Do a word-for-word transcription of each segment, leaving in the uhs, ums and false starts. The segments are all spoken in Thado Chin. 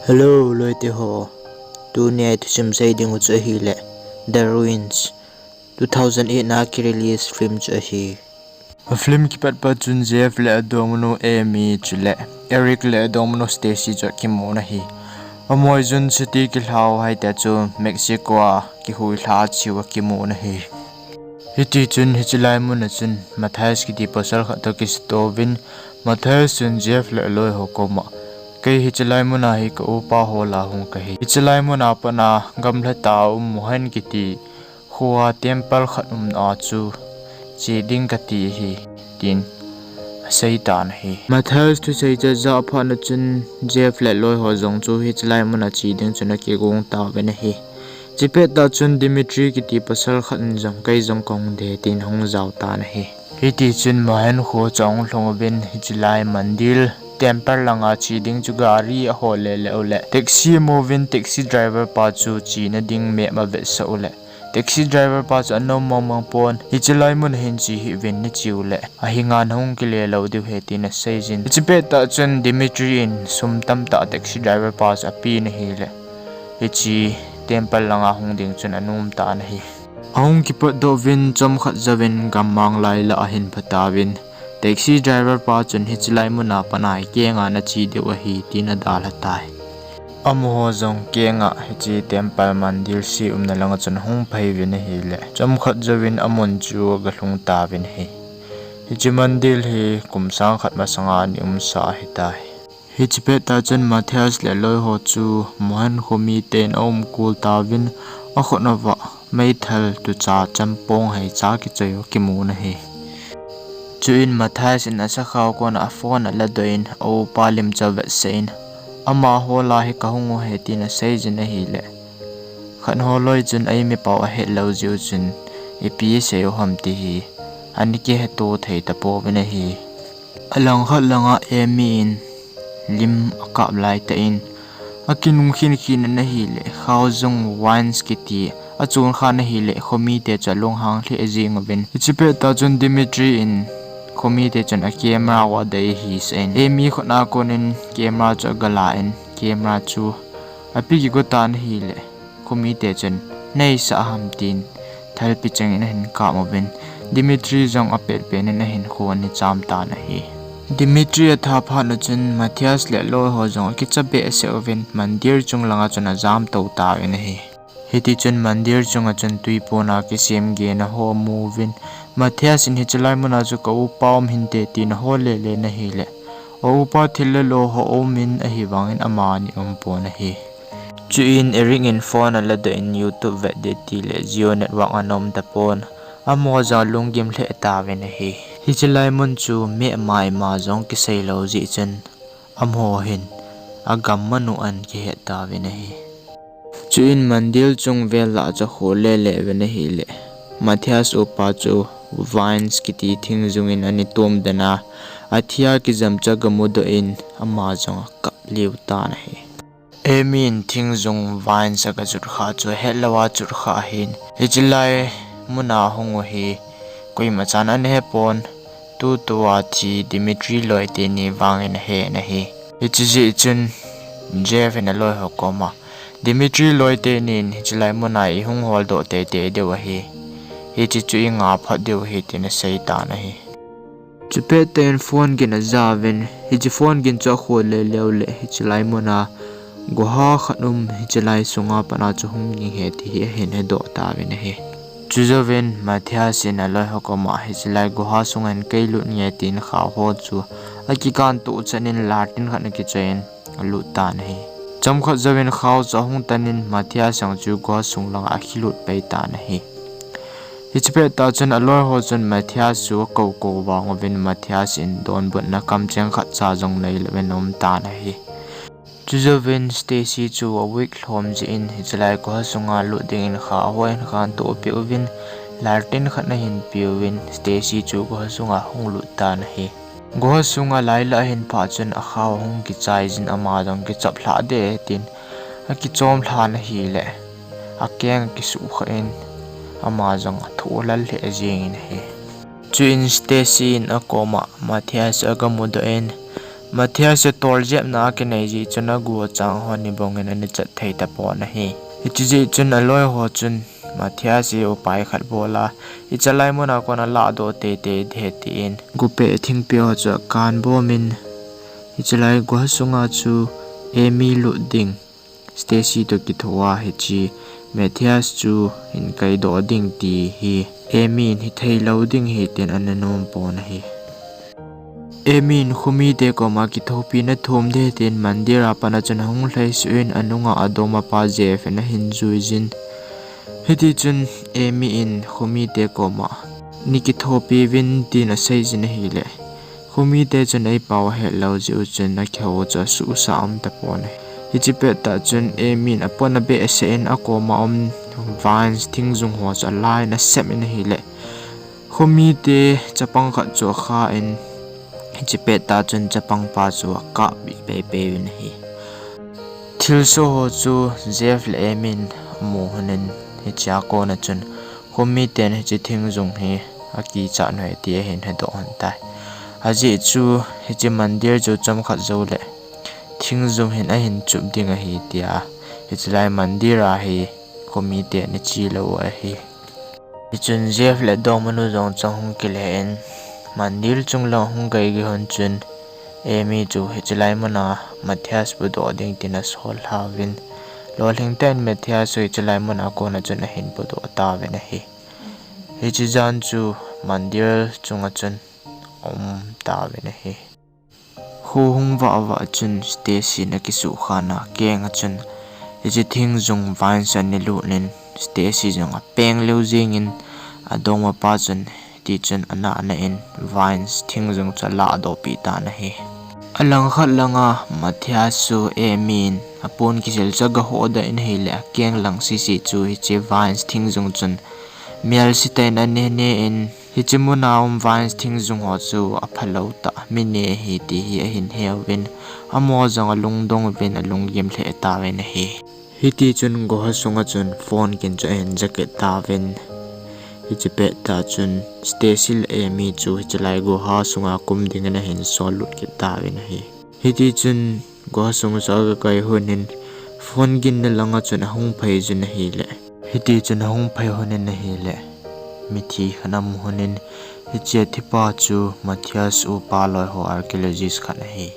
Hello, loite ho. Tunia i thusim sei ding u chu ahile The Ruins, two thousand eight na ki release film chu ahi. A film kipat pa chun Jeff le adongmanu Amy chule Eric le adongmanu Stacy chu akimun ahi. Amaho chun chuti kilhau haite chu Mexico a kihuilha chiu akimun ahi. Hiti chun hiche lai muna chun Matthias kiti pasal khat toh kisatouvin, Matthias chun Jeff le aloi ho koma, kei hiche lai muna hi ka upa hola hung kahi. Hiche lai muna patna gamlha tah a um Mohan kiti khoa temple khat umna chu che ding kati ahi, tin asei tan ahi. Matthias thusei chu ajah phat na chun Jeff le aloi ho jong chu hiche lai muna che ding chun akigong tauvin ahi. Chupet tah chun Dimitri kiti pasal khat in jong kei jong kahung de tin ahung jao tan ahi. Hiti chun Mohan kho chu ahung lhung uvin hiche lai mandir temple langa che ding chu gari ahol le le u le taxi amu uvin taxi driver pa chu chena ding map avetsah u le taxi driver pa chu anom mong mong pon, hiche lai mun hin che hih uvin nache u le ahinga nahung kile lou diu ahi tin asei jin. Hiche pet tah chun Dimitri in sum tamtah taxi driver pa chu apen ahile hiche temple langa hung ding chun anom tan ahi. Ahung kipatdoh uvin chomkhat jouvin gammang lai lah ahin pha tauvin, taxi driver pa chun hiche lai muna pat a ikenga nache diu ahi tin adalha tai. Amaho jong kenga hiche temple mandir se umna langa chun ahung phei uvin ahile, chomkhat jouvin amun chu aga lhung tauvin ahi. Hiche mandir hi kum sang khat masanga ana umsa ahitai. Hiche pet tah chun Matthias le aloi ho chu Mohan kho miten aum kul tauvin, akhut uva meithal tucha champong heicha kichoi u akimun ahi. Chuin Matthias in asakhao kona aphone aladoh in, aupa lim chu avetsah in, amaho lah hi kahung u ahi tin asei jin ahile, khat ho loi chun eimi pao ahet lou jeh u chun ipi asei u ham ti hi ana kiheto thei tapouvin ahi. Alangkhat langa Amy in lim akap laitah in, akinung khin khin in ahile, khao jong Vines kiti achon khan ahile, khomite chu alunghang lheh jeng uvin. Hiche pet tah chun Dimitri in khomite chun acamera u adei ahi sah in, Amy khut a konin camera chu aga la in, camera chu ape kigo tan ahile, khomite chun, neisah ham tin thalpi chengin ahin kap uvin, Dimitri jong apet penin ahinkho ana cham tan ahi. Dimitri atha phat u chun Matthias le aloi ho jong akicha behseh uvin mandir chung langa chun ajam tou tauvin ahi. Hiti chun mandir chunga chun twipona kisem gena ho amu uvin, Matthias in hiche lai muna chu ka upa um hinte tin ahol le le in ahile, aupa thil le lo ho aumin ahivangin amani aumpon ahi. Chuin Eric in phone aladoh in YouTube vet ding tile Jio network ana um tapon, amaho jong alunggim lheh tauvin ahi. Hiche lai mun chu map a ima jong kisei lou jeh chun amaho hin agam manu ana kihet tauvin ahi. Chuin mandir chung vel lah chu akho le le uvin ahile, Matthias upa chu Vines kiti thingjung in ana tomden a, athia kijam chu aga mudoh in ama jong akap liu tan ahi. Amy in thingjung Vines aga jut kha chu ahet louva jut kha ahin, hiche lai muna hung u hi koimachan ana hepon, tutua thi Dimitri loiteni vangin ahen ahi. Hiche jeh chun Jeff in aloi ho koma, Dimitri loitenin hiche lai muna ihung holdoh teitei diu ahi. Hiche chu inga phot diu ahi tin asei tan ahi. Chupet tah in phone gin ajauvin, hiche phone gin chu akho le le u le hiche lai muna guha khat um, hiche lai sunga pat a chu hung ding ahi ti hi ahin hedoh tauvin ahi. Chujouvin Matthias in aloi ho koma hiche lai guha sunga hin kei lut inge tin khao ho chu akikan toh chan in latin khat akichoi in alut tan ahi. Chomkhat jouvin khao chu ahung tan in Matthias jong chu guha sung langa akilut pai tan ahi. Hiche pet tah chun aloi ho chun Matthias chu akou kou vang uvin Matthias in donbutna kamcheng khatcha jong neilouvin aum tan ahi. Chujouvin Stacy chu a weak lhom jeh in hiche lai guha sunga lut dingin khao ho ahin kantoh peh uvin, latin khat ahin peuvin Stacy chu guha sunga ahung lut tan ahi. Guha sunga lai lah ahin phah chun akhao ahung kichai jin ama jong kichap lhah deh tin akichom lhan ahile, akeng akisuh kha in ama jong athoh lal lheh jengin ahi. Chuin Stacy in akoma Matthias chu aga mudoh in, Matthias chu tol jepna akinei jeh chun agu achang ho ni bongin ana chat thei tapon ahi. Hiche jeh chun aloi ho chun Matthias hi upai khat bol a, hiche lai muna kon alah doh teitei ding ahi tin, gupeh thingpeh ho chu akan bomin, hiche lai guha sunga chu Amy lut ding Stacy toh kitho a hiche Matthias chu hin kaidoh ding ti hi Amy in hithei lou ding ahi tin ana nom pon ahi. Amy in khomite koma kithopina thum ding ahi tin mandir a pat a chun ahung lhaisuh in anunga adongmapa Jeff in ahin juijin. Hitichun Amy in khomite koma, "Nei kithopi uvin," tin aseijin ahile, khomite chun eipao ahet lou jeh u chun akihou chu asuhsah um tapon ahi. Hiche pettah chun Amy in apona behseh in akoma um vines thingjung ho chu alah in asem in ahile, khomite chapang khat chu akha in, hiche pettah chun chapangpa chu akap bih peipei uvin ahi. Thilsoh ho chu Jeff le Amy in amu lhonin, hichea kona chun khomiten hiche thingjung hi akichat uve ti ahin hedoh lhon tai. Ajeh chu hiche mandir chu chomkhat jouleh thingjung hin ahin chup ding ahi tia, hiche lai mandir a hi khomiten ache lou u ahi. Hichun Jeff le dongmanu jong chu ahung kile in, mandir chunglang ahung kaigei lhon chun, Amy chu hiche lai muna Matthias pudoh ding tin asol lhauvin, lolhing tah in Matthias chu hiche lai muna kona chun ahin pudoh tauvin ahi. Hiche jan chu mandir chunga chun aum tauvin ahi. Kho hung vah vah chun Stacy in akisuhkhana kenga chun hiche thingjung vines chu ana lut in, Stacy jong apeng leu jengin adongmapa chun, hitichun anahna in vines thingjung chu alah dohpeh tan ahi. Alangkhat langa Matthias chu Amy in apon kisil chu agahodoh in ahile, akeng lang sese chu hiche vines thingjung chun melse tah in anene in, hiche muna um vines thingjung ho chu aphalou tah, mi neh ahi ti hi ahin heuvin, amaho jong alungdong uvin alunggim lheh tauvin ahi. Hitichun guha sunga chun phone gin chu ahin ja kit tauvin, hiche pettah chun Stacy le Amy chu hiche lai guha sunga kum dingin ahin sol lut kit tauvin ahi. Hitichun guha sung chu agakai lhonin, phone ginna langa chun ahung phei jun ahile, hitichun ahung phei lhonin ahile, mithi khat amu lhonin, hiche athipa chu Matthias upa loiho archaeologist khat ahi.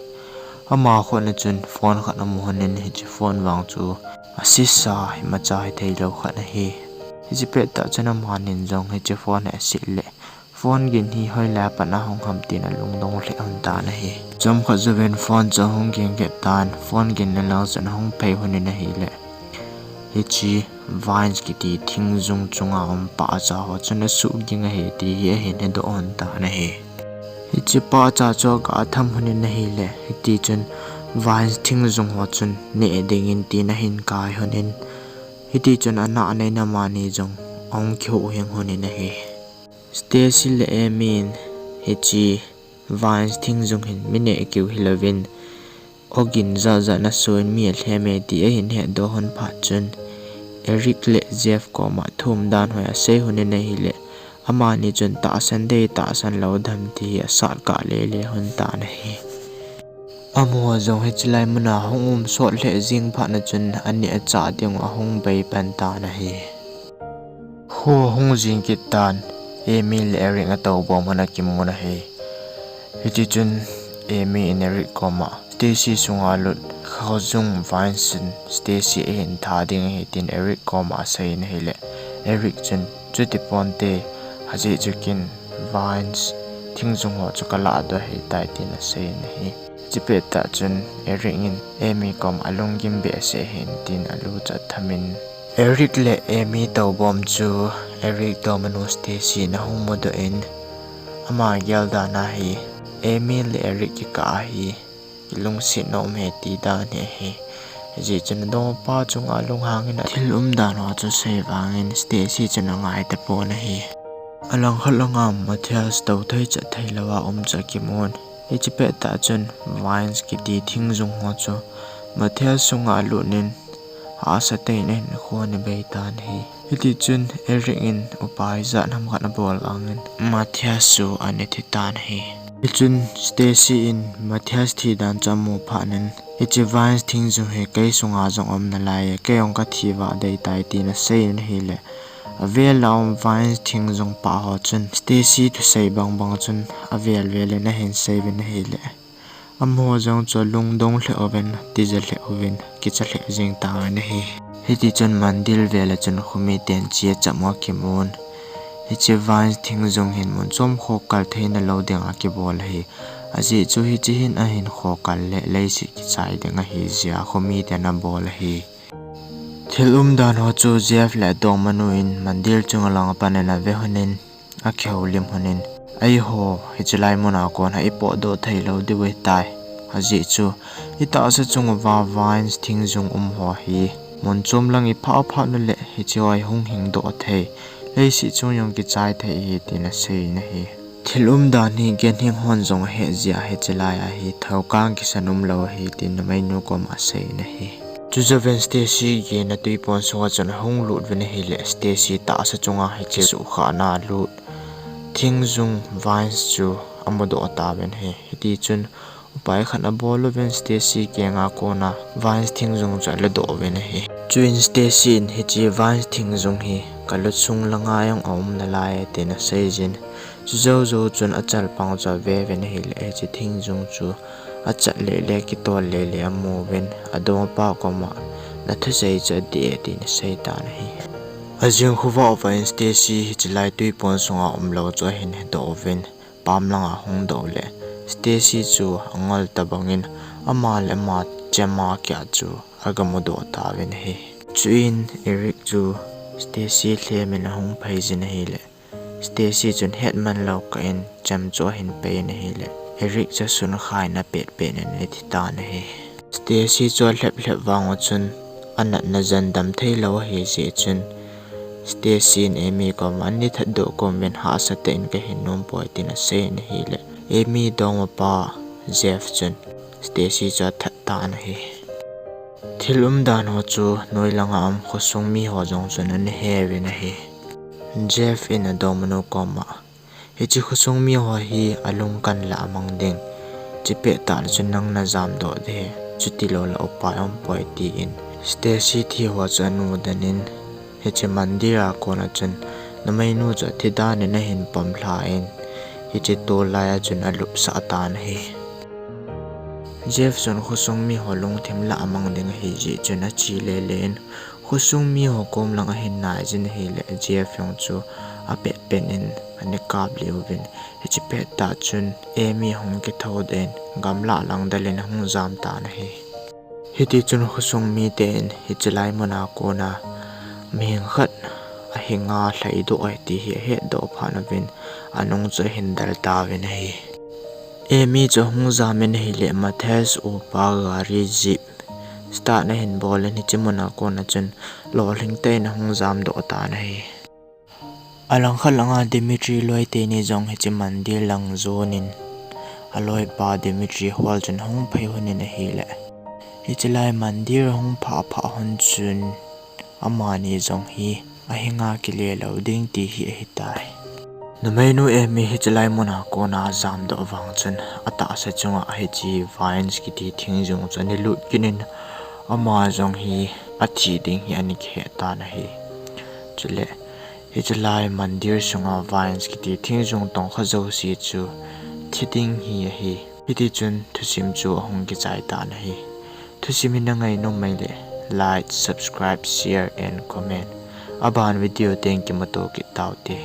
Ama khutna chun phone khat amu lhonin, hiche phone vang chu asesa imacha hitheilou khat ahi. Hiche pettah chun amanin jong hiche phone hi aset le, phone gin hi hoilai a pat a hung ham tin alungdong lheh lhon tan ahi. Chomkhat jouvin phone chu ahung ging kit tan, phone ginna lang chun ahung phei lhonin ahile, hiche vines kiti thingjung chunga um pahcha ho chun asuhging ahi ti hi ahin hedoh lhon tan ahi. Hiche pahcha chu aga tham lhonin ahile, hitichun vines thingjung ho chun neh dingin tin ahin kai lhonin, hitichun anahna in amani jong ahung kihuhhing lhonin ahi. Stacy le Amy in hiche vines thingjung hin mi neh kiu hilouvin, ogin jatjat in asoh in mi alhem e ti ahin hetdoh lhon phat chun, Eric le Jeff koma thu umdan ho asei lhonin ahile, amani chun tahsan ding tahsan lou dam ti hi asat kah lele lhon tan ahi. Amaho jong hiche lai muna hung um sot lheh jeng phat na chun aneh achah dingu ahung bei pan tan ahi. Kho ahung jing kit tan, Amy le Eric atoubom lhon akimun ahi. Hitichun Amy in Eric koma, Stacy sunga lut khaojung vines in Stacy ahin tha ding ahi tin Eric koma aseiyin ahile, Eric chun, chuti ponte, ajeh chu ken vines thingjung ho chu kalah doh ahitai tin aseiyin ahi. Hiche pettah chun Eric in Amy koma alunggim behseh hin tin alu chu athamin, Eric le Amy toubom chu Eric dongmanu Stacy in ahung mudoh in, ama geldan a hi Amy le Eric kikah a hi kilungsetna um e ti dan hi ahi. Hijeh chun adongmapa chunga lunghangin thil umdan ho chu asei vangin Stacy chun angai tapon ahi. Alangkhat langa Matthias tou thei chat thei louva um chu akimun. Hiche pettah chun vines kiti thingjung ho chu Matthias sunga alut in, hahsa tah in ahin khon abei tan ahi. Hitichun Eric in upai ijat ham khat abol vangin Matthias chu ana thi tan ahi. Hichun Stacy in Matthias thi dan chu amu phat in, hiche vines thingjung hi kei sunga jong um nalai e, kei jong kathi vah dei tai tin asei in ahile, avel a um vines thingjung pah ho chun Stacy thusei bangbang chun avel vel in ahin sei uvin ahile, amaho jong chu alungdong lheh uvin, tija lheh uvin, kicha lheh jing tauvin ahi. Hitichun mandir vel a chun khomiten che cham u akimun, hiche vines thingjung hin mun chom khokal theina lou dinga kibol ahi. Ajeh chu hiche hin ahin khokal le leiset kichai ding ahi jeh a khomiten abol ahi. Thil umdan ho chu Jeff le adongmanu in mandir chunga lang apan in ave lhonin, akihoulim lhonin, eiho hiche lai muna kon a ipotdoh theilou diu ahitai. Ajeh chu itahsa chung uva vines thingjung um ho hi mun chom lang iphah phah uleh hicheho hi hung hingdoh thei, leiset chung jong kichai thei ahi tin asei in ahi. Thil umdan hi ganhing hon jong ahet jeh a hiche lai a hi thoukang kisan umlou ahi tin numeinu koma asei in ahi. Chujouvin Stacy gena tuipon sunga chun ahung lut uvin ahile, Stacy tahsa chunga hiche suhkhahna lut thingjung vines chu amudoh tauvin ahi. Hitichun upai khat abol uvin Stacy kenga kona vines thingjung chu aladoh uvin ahi. Chuin Stacy in hiche vines thingjung hi kalutsung langa jong aum nalai e tin aseijin, chujoujou chun achalpang chu aveuvin ahile, hiche thingjung chu achat lele, kitol lele amuvin, adongmapa koma nathusei chu adih e tin aseitan ahi. Ajing khovah uva in Stacy hiche lai tuipon sunga umlou chu ahin hedoh uvin, pam langa ahung doh uleh Stacy chu angol tobangin ama le ama chema kia chu agamudoh tauvin ahi. Chuin Eric chu Stacy lhemin ahung phaijin ahile, Stacy chun hetman lou kah in chem chu ahin pei in ahile, Eric chu sunkha in apetpet in athitan ahi. Stacy chu alhep lhep vang uchun anatna jandam theilou ahijeh chun Stacy in Amy koma, ani thatdoh komin hahsatah in kahin nompoi tin asei in ahile, Amy dongmapa Jeff chun Stacy chu athat tan ahi. Thil umdan ho chu noi langa um khosung miho jong chun ana heuvin ahi. Jeff in adongmanu koma, hiche khosung miho hi alungkan lah amang ding, chupet tah le chun nang najamdoh ding, chutilou le upai umpoi tin Stacy thi ho chu anudan in, hiche mandir a kona chun numeinu chu athidan in ahin pamlhan, hiche tol laiya chun alupsah tan ahi. Jeff chun khosung miho lungthim lah amang ding ahijeh chun ache lele in, khosung miho kom lang ahin naijin ahile, Jeff jong chu apetpet in ana kap lih uvin, hiche pettah chun Amy ahung kithoudoh in gamlah langdel in ahung jam tan ahi. Hitichun khosung miten hiche lai muna kona mihem khat ahinga lhaidoh ahi ti hi ahetdoh phat uvin, anung chu ahin del tauvin ahi. Amy chu ahung jam in ahile, Matthias upa gari jeep start ahin bol in hiche muna kona chun lolhing tah in ahung jamdoh tan ahi. Alangkhat langa Dmitri loi teni jong hiche mandir lang jonin, aloipa Dmitri hol chun ahung phei lhonin ahile, hiche lai mandir ahung phah phah lhon chun amani jong hi ahinga kile lou ding ti hi ahitai. Numeinu Amy hiche lai muna kona ajamdoh vang chun atahsa chunga hiche vines kiti thingjung chu ana lut kit in, ama jong hi athi ding hi ana kihe tan ahi. Chule hiche lai mandir sunga vines kiti thingjung tongkha jouse chu thi ding hi ahi. Hitichun thusim chu ahung kichai tan ahi. Thusim hi nangainom uleh like, subscribe, share and comment. Aban video teng kimuto kit taute.